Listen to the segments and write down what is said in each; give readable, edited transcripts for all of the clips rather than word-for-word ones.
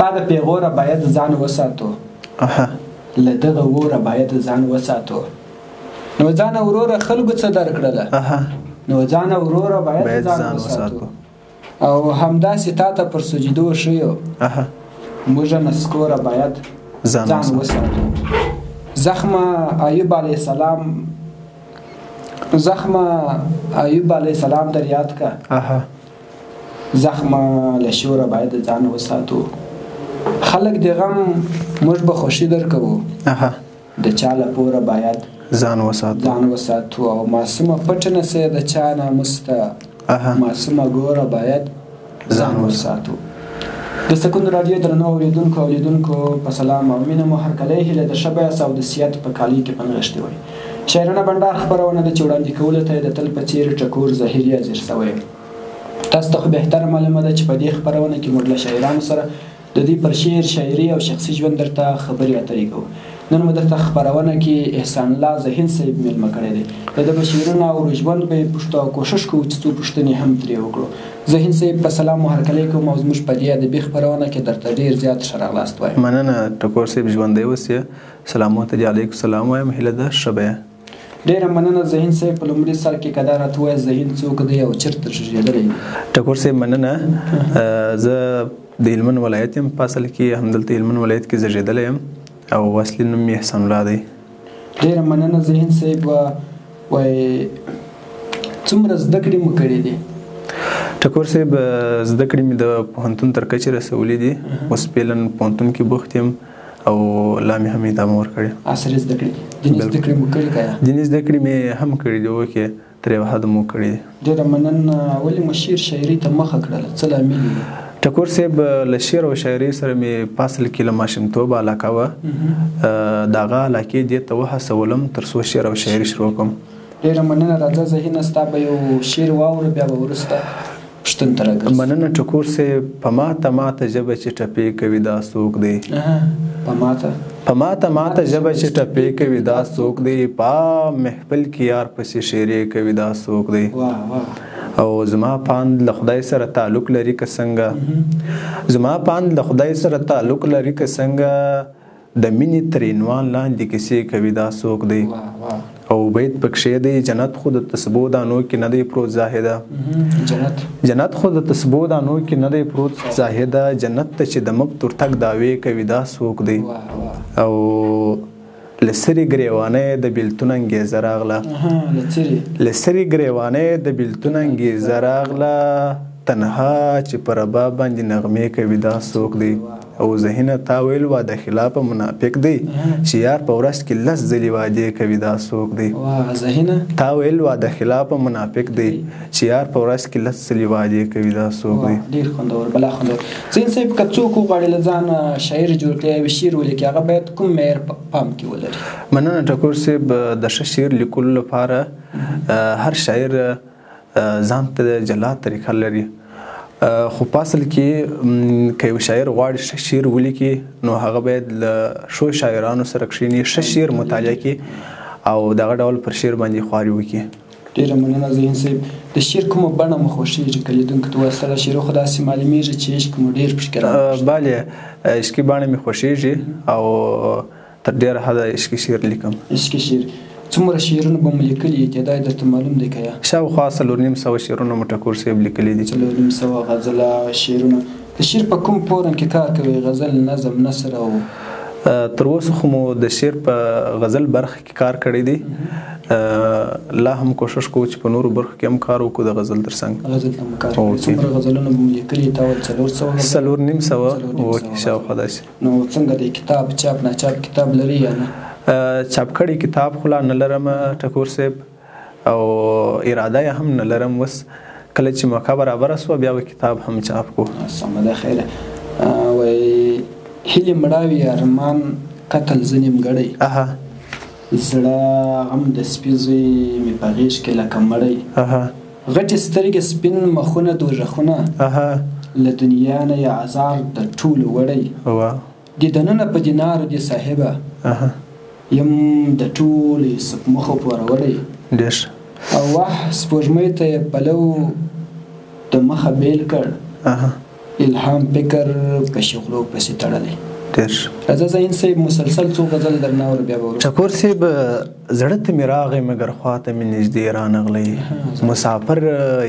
ستا د پیغوره باید ځان وساتو، له دغه وره باید ځان وساتو. نو ځانه وروره خلکو څه درکړله، نو ځانه وروره باید ځان وساتو. او همداسې تا ته پر سجدو ښیو، موږ نسکوره باید ځان وساتو. زخمه ایوب علیه السلام، زخمه ایوب علیه السلام در یاد که، زخمه له شوره باید ځان وساتو. خلک د غم موږ به خوښي درکوو، د چا له پوره باید ځان وساتو، ځان وساتو. او معصومه پټه نه سې د چا ناموس ته، معصومه ګوره باید ځان وساتو. د سکون راډیو درنو اورېدونکو او لیدونکو په سلام او مینه مو هرکلی. هیله د ښه بیاس او د صحت په کالي کې په نغښتې وئ. شاعرانه بنډار خپرونه ده چې وړاندې کولو ته یې د تل په څېر ټکور ظهیري حاضر شوی یم. تاسو ته خو بهتره معلومه ده چې په دې خپرونه کې موږ له شاعرانو سره د دوی پر شعر، شاعري او شخصي ژوند درته خبرې اترې کوو. نن مو درته خپرونه کې احسان الله ذهین صاحب مېلمه کړی دی. د ده به شعرونه او ژوند به یې پوښتو او کوښښ کوو چې څو پوښتنې هم ترې وکړو. ذهین صاحب په سلام مو هرکلی کوم او زموږ په دې ادبي خپرونه کې درته ډېر زیات ښه راغلاست وایم. مننه ټکور صاحب، ژوندی اوسې. سلامو ته دې علیکم سلام وایم، هیله ده ښه به یې. ډېره مننه ذهین صاحب. په لومړي سر کې که دا راته ووایاست ذهین څوک دی او چېرته زېږېدلی دی؟ ټکور صاحب مننه. زه د هلمند ولایت یم، په اصل کې همدلته هلمند ولایت کې زېږېدلی یم او اصلي نوم مې احسان الله دی. ډېره مننه ذهین صاحب. وایي څومره زده کړې مو کړې دي؟ ټکور صاحب زده کړې مې د پوهنتون تر کچې رسولې دي. اوس فعلاً پوهنتون کې بوخت یم او لا مې هم ادامه ورکړې. عصري زده کړې، دیني زده کړې مو کړې که یا؟ دیني زده کړې مې هم کړې دي، اوکې تر یوه حده مو کړې دي. ډېره مننه. ولې مو شعر شاعري ته مخه کړله، څه لامل یې؟ ټکور صاحب له شعر او شاعرۍ سره مې په اصل کې له ماشومتوبه علاقه وه. د هغه علاقې دې ته وهڅولم تر څو شعر او شاعري شروع کړم. ډېره مننه. راځه ذهینه ستا به یو شعر واورو، بیا به وروسته پوښتنې ته راګرځو. مننه ټکور صاحب. په ماته ماته ژبه چې ټپې کوي دا څوک دی؟ په ماته په ماته ماته ژبه چې ټپې کوي دا څوک دی؟ په محفل کې یار پسې شعرې کوي دا څوک دی؟ او زما پاند له خدای سره تعلق لري که څنګه؟ زما پاند له خدای سره تعلق لري که څنګه؟ د مینې تر عنوان لاندې کیسې کوي دا څوک دی؟ او بیت پکښې دی جنت خو د تسبو دانو کې نه دی پروت زاهده، جنت خو د تسبو دانو کې نه دی پروت زاهده، جنت ته چې د مفت ورتګ دعوې کوي دا څوک دی؟ او له سرې ګرېوانه یې د بېلتون انګېزه راغله، له سرې ګرېوانه یې د بېلتون انګېزه راغله، تنها چې په رباب باندې نغمې کوي دا څوک دی؟ او ذهینه تا ویل واده خلافه منافق دی چې یار په ورځ کې 10 ځلې وعدې کوي دا څوک دی؟ تا ویل واده خلافه منافق دی چې یار په ورځ کې 10 ځلې وعدې کوي دا څوک دی؟ ډېر خوندور، بلا خوندور. ذهین صاحب که څوک وغواړي له ځانه شاعر جوړ کړي او شعر ولیکي، هغه باید کوم معیار پام کې ولري؟ مننه ټکور صاحب. د ښه شعر لیکلو لپاره هر شاعر ځان ته جلا طریقه لري، خو په اصل کې که یو شاعر غواړي ښه شعر ولیکي نو هغه باید له ښو شاعرانو سره کښېني، ښه شعر مطالعه کړي او دغه ډول پر شعر باندې خواري وکړي. ډېره مننه ذهین صاحب. د شعر کومه بڼه مو خوښېږي که لیدونکو ته ووایاست؟ دا شعر خو داسې معلومېږي چې عشق مو ډېر پکې راغلی. بله، عشقي بڼه مې خوښېږي او تر ډېره حده عشقي شعر لیکم. عشقي شعر څومره شعرونه به مو لیکلي، تعداد درته معلوم دی که یا؟ شاوخوا 450 شعرونه مو ټکور صاحب لیکلي دي. 450 غزله شعرونه. د شعر په کوم فورم کې کار کوي؟ غزل، نظم، نثر او تر اوسه خو مو د شعر په غزل برخه کې کار کړی دی. لا هم کوشش کوو چې په نورو برخو کې هم کار وکړو د غزل تر څنګ. غزل ته مو کار کړی. څومره غزلونه به مو لیکلي؟ تا ویل 400 غزل. 450 شاوخوا داسې. نو څنګه دی کتاب چاپ ناچاپ کتاب لري یا نه؟ چاپ کړی کتاب خو لا نه لرم ټکور صاحب، او اراده یې هم نه لرم. اوس کله چې موقع برابره سوه بیا به کتاب هم چاپ کړو. سمه ده، خیره. وایي هیلې مړاوي ارمان قتل زه نیمګړی، زړه غم د سپي زوی مې په غېږ کې لکه مړی، غټې سترګې سپین مخونه دوږخونه، له دنیا نه یې ازار د ټولو وړی، دیدنونه په دینارو دي صاحبه، یم د ټولو یوسف مخو پوروړی. ډېر ښه. او واه سپوږمۍ ته یې پلو د مخه بېل کړ، الهام فکر په شغلو پسې تړلی. ډېر راځه ذهین صاحب، مسلسل څو غزل درنه اورو بیا به وروسته. ټکور صاحب، زړه ته مې راغی مګر خواته مې نږدې رانغلی، مسافر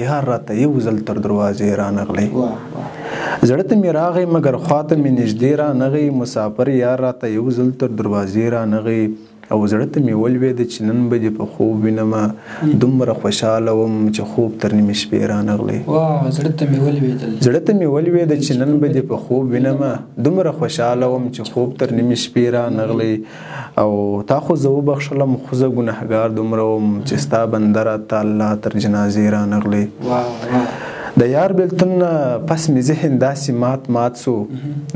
یار راته یو ځل تر دروازې رانغلی. زړه ته مې راغی مګر خواته مې نږدې رانغی، مسافر یار راته یو ځل تر دروازې رانغی. او زړه ته مې ولوېده چې نن به دې په خوب وینمه، دومره خوشحاله وم چې خوب تر نیمې شپې رانغلی. زړه ته مې ولوېدل، زړه ته مې ولوېده چې نن به دې په خوب وینمه، دومره خوشحاله وم چې خوب تر نیمې شپې رانغلی. او تا خو زه وبخښلم، خو زه ګناهګار دومره وم چې ستا بنده راته الله تر جنازې رانغلی. د یار بېلتون نه پس مې ذهن داسې مات مات سو،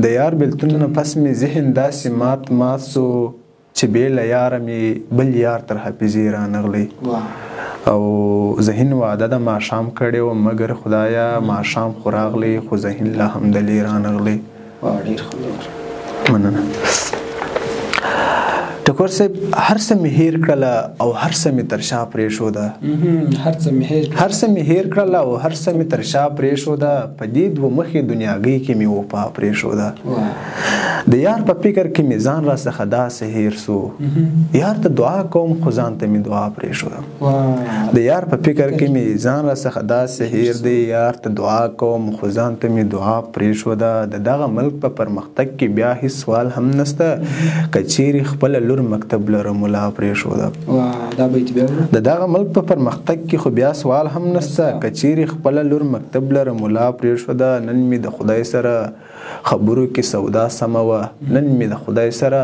د یار بېلتون نه پس مې ذهن داسې مات مات سو چې بې له یاره مې بل یار تر حافظې رانغلی. او ذهین وعده د ماښام کړې وه، مګر خدایه ماښام خو راغلی، خو ذهین لا هم دلې رانغلی. ډېر خوندور، مننه. ټکور صاحب، هر څه مې هېر کړله او هر څه مې تر شا پرېښوده. هر څه مې هېر، هر څه مې هېر کړله او هر څه مې تر شا پرېښوده، په دې دوه مخې دنیاګۍ کې مې وفا پرېښوده. د یار په فکر کې مې ځان را څخه داسې هېر سو، یار ته دعا کوم خو ځان ته مې دعا پرېښوده. د یار په فکر کې مې ځان را څخه داسې هېر دی، یار ته دعا کوم خو ځان ته مې دعا پرېښوده. د دغه ملک په پرمختګ کې بیا هیڅ سوال هم نسته، که چیرې خپله لور مکتب لره ملا پرېښوده. د دغه ملک په پرمختګ کې خو بیا سوال هم نسته، که چیرې خپله لور مکتب لره ملا پرېښوده. نن مې د خدای سره خبرو کې سودا سمه وه، نن مې د خدای سره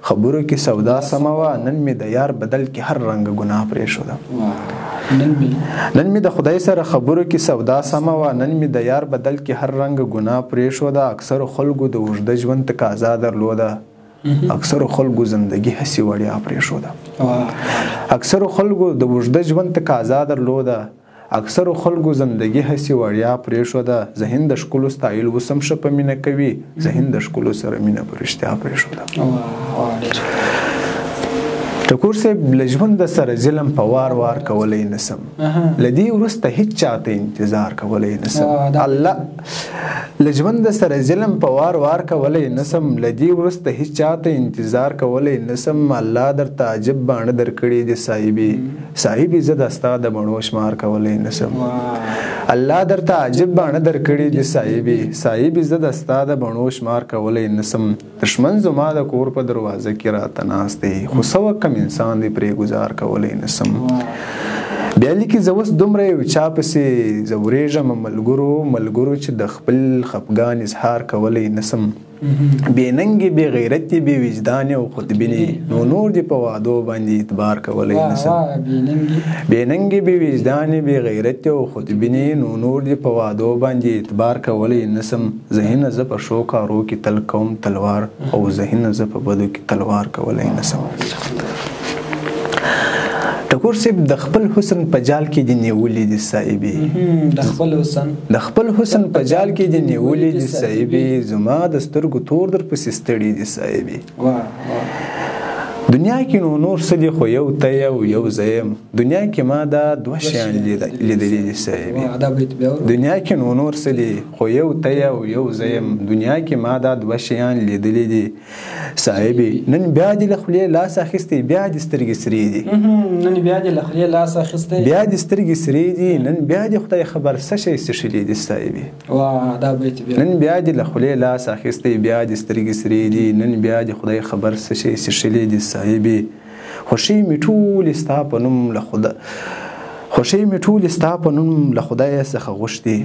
خبرو کې سودا سمه وه، نن مې د یار بدل کې هر رنګ ګناه پرېښوده. نن مې د خدای سره خبرو کې سودا سمه وه، نن مې د یار بدل کې هر رنګ ګناه پرېښوده. اکثرو خلکو د اوږده ژوند تقاضا درلوده، اکثرو خلکو زندگی هسې وړیا پرېښوده. اکثرو خلکو د اوږده ژوند تقاضا درلوده، اکثرو خلکو زندگی هسې وړیا پرېښوده. ذهن د ښکلو ستایل اوس هم ښه په مینه کوي، ذهن د ښکلو سره مینه په رښتیا پرېښوده. ټکور صاحب، له ژونده سره ظلم په وار وار کولی نسم، له دې وروسته هیڅ چاته انتظار کولی نسم. الله، له ژونده سره ظلم په وار وار کولی نسم، له دې وروسته هیڅ چاته انتظار کولی نسم. الله درته عجب باڼه درکړي دي صاحبې، صاحبې زه د ستا د بڼو شمار کولی نسم. الله درته عجب باڼه درکړي دي صاحبې، صاحبې زه د ستا د بڼو شمار کولی نسم. دښمن زما د کور په دروازه کې راته ناست دی، خو څه وکړم انسان دی پرې ګزار کولی نسم. بیا لیکي زه اوس دومره یو چا پسې ځورېږم ملګرو ملګرو چې د خپل خپګان اظهار کولی نسم. بې ننګې بې غیرتې بې وجدانې او خودبینې، نو نور دې په وعدو باندې اعتبار کولی نسم. بې ننګې بې وجدانې بې غیرتې او خودبینې، نو نور دې په وعدو باندې اعتبار کولی نسم. ذهنه زه په ښو کارو کې تل کوم تلوار، او ذهنه زه په بدو کې تلوار کولی نسم. ټکور صاحب، د خپل حسن په جال کې دې نیولې دي صاحبې، د خپل حسن، د خپل حسن په جال کې دې نیولې دي صاحبې، زما د سترګو تور در پسې ستړي دي صاحبې. دنیا کې نو نور څه دي خو یو ته یو یو زه یم، دنیا کې ما دا دوه شیان لیدلي دي صاحبې. دنیا کې نو نور څه دي خو یو ته یو یو زه یم، دنیا کې ما دا دوه شیان لیدلي دي صاحبې. نن بیا دې له خولې لاس اخیستی، بیا دې سترګې سرې دي. نن بیا دې له خولې لاس اخیستی، بیا دې سترګې سرې دي، نن بیا دې خدای خبر څه شی څښلي دي صاحبې. نن بیا دې له خولې لاس اخیستی، بیا دې سترګې سرې دي، نن بیا دې خدای خبر څه شی څښلي دي صاحبې. خوښۍ مې ټولې ستا په نوم له خدای، خوښۍ مې ټولې ستا په نوم له خدایه څخه غوښتي،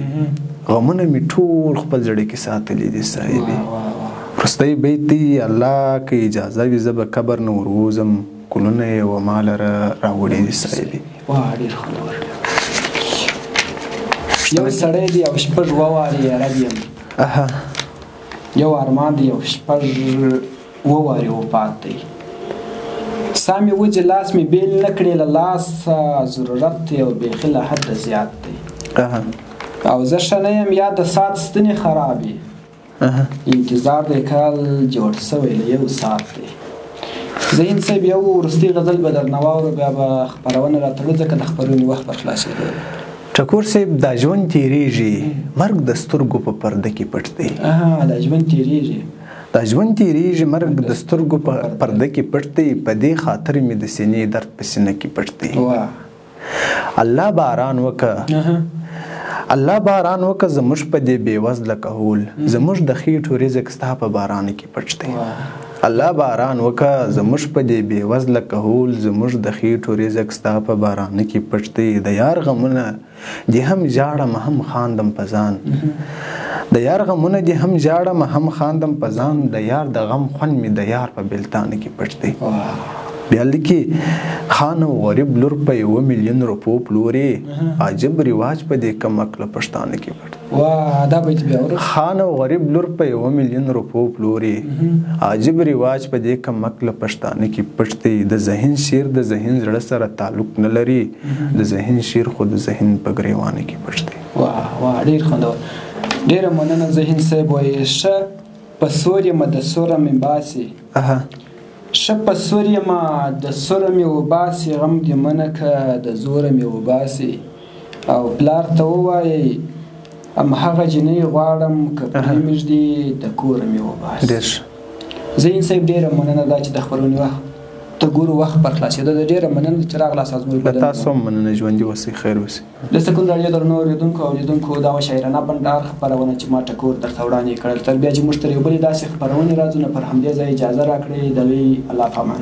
غمونه مې ټول خپل زړه کې ساتلي دي صاحبې. وروستی بیت دی، الله که اجازه وي زه به قبر نه وروځم، ګلونه یې و ما لره راوړي دي صاحبې. ډېر خوندور. یو سړی دی او شپږ ووارې یې رد یم، یو ارمان دی او شپږ ووارې وفات دی. سا مې وځي لاس مې بېل نه کړې له لاسه، ضرورت دی او بیخي له حده زیات دی. او زه ښه نه یم یا د ساعت ستنې خرابې، انتظار دی کال جوړ سوی له یو ساعت دی. ذهین صاحب، یو وروستی غزل به درنه واورو، بیا به خپرونه راتړو، ځکه د خپرونې وخت به خلاصېدو. ټکور صاحب، دا ژوند تیریږي، مرګ د سترګو په پرده کې پټ دی. دا ژوند تیریږي، دا ژوند تیریږي، مرګ د سترګو په پرده کې پټ دی. په دې خاطر مې د سینې درد په سینه کې پټ دی. الله باران وکه، الله باران وکه زموږ په دې بېوزله کهول، زموږ د خېټو رزق ستا په باران کې پټ دی. الله باران وکه زموږ په دې بېوزله کهول، زموږ د خېټو رزق ستا په باران کې پټ دی. د یار غمونه دې هم ژاړم هم خاندم په ځان، د یار غمونه دې هم ژاړم هم خاندم په ځان، د یار د غم خوند مې د یار په بېلتانه کې پټ دی. بیا لیکي خان او غریب لور په 1 میلیون روپو پلوري، عجب رواج په دې کم عقله پښتانه کې پټ. دا بیت بیا وره. خان او غریب لور په 1 میلیون روپو پلوري، عجب رواج په دې کم عقله پښتانه کې پټ دی. د ذهن شعر د ذهن زړه سره تعلق نه لري، د ذهن شعر خو د ذهن په ګریوانه کې پټ دی. واه واه، ډېر خوندور، ډېره مننه ذهن صاحب. وایي ښه په سور یمه د سوره مې باسي، ښه په سور یمه د سوره مې وباسي، غم دې منه که د زوره مې وباسي. او پلار ته ووایئ ام هغه جینۍ غواړم که پرې مې ږدي د کوره مې وباسي. ډېر ښه ذهین صاحب، ډېره مننه دا چې د خپرونې وخت ته ګورو، وخت پر خلاصېدو ده. ډېره مننه چې راغلاست زموږ له تاسو هم مننه، ژوندي اوسئ، خیر اوسئ. د سکون راډیو درنو اورېدونکو او لیدونکو، دا وه شاعرانه بنډار خپرونه چې ما ټکور درته وړاندې کړل. تر بیا چې موږ تر یو بلې داسې خپرونې راځو، نو پر همدې ځای اجازه راکړئ. د لوی الله په امان.